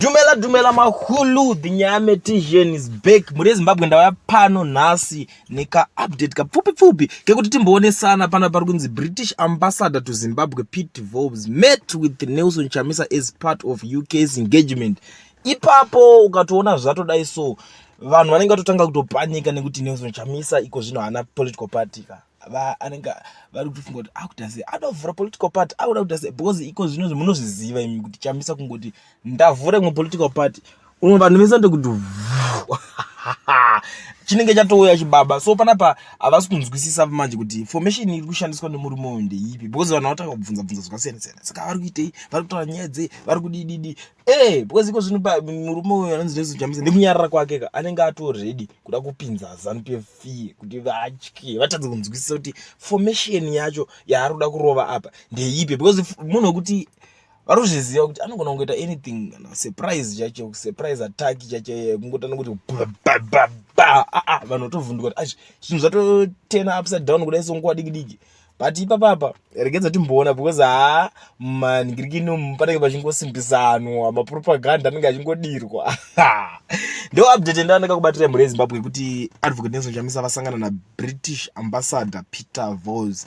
Dumela dumela mahulu, the Nyametician is back. Mhuri yeZimbabwe, ndauya pano nhasi neka update kapfupi pfupi kekuti timboonesana. Pana pari kunzi British Ambassador to Zimbabwe Pete Vobes met with Nelson Chamisa as part of UK's engagement. Ipapo ukatoona zvatodai, so vanhu vanenge vatotanga kutopanika nekuti Nelson Chamisa iko zvino haana political party ka. Anenge vari kutofunga kuti akuita sei, adovhura political party, akuda kuita sei, because iko zvino munozviziva imi kuti Chamisa kungoti ndavhura imwe political party, uno vanhu vese ndekuti chinenge chatouya chibaba. So panapa havasi kunzwisisa manje kuti formation iri kushandiswa nemurume uyu ndeipi, because vanhu vatanga kubvunza bvunza zvakasiyana siyana. Saka vari kuitei? Vari kutaura nyaya dzei? Vari kudididi? Because iko zvino murume uyu anonzi Nelson Chamisa, nekunyarara kwake ka, anenge atoredi kuda kupinza ZANU PF kuti vatye, vatadze kunzwisisa kuti formation yacho yaari kuda kurova apa ndeipi, because munhu wekuti vari kuzviziva kuti anogona kungoita anything, kana surprise chacho, surprise attack chacho, kungotanga kuti ba aa, vanhu vatovhunduka kuti zvinhu zvatotena upside down kudai songuva diki diki. But ipapapa regedza timboona, because haa, manhingirikini panenge pachingosimbisanwa, mapropaganda anenge achingodirwa. Ndo update ndandaka kubatira, mhuri yeZimbabwe, yekuti Advocate Nelson Chamisa vasangana naBritish Ambassador Peter Vos.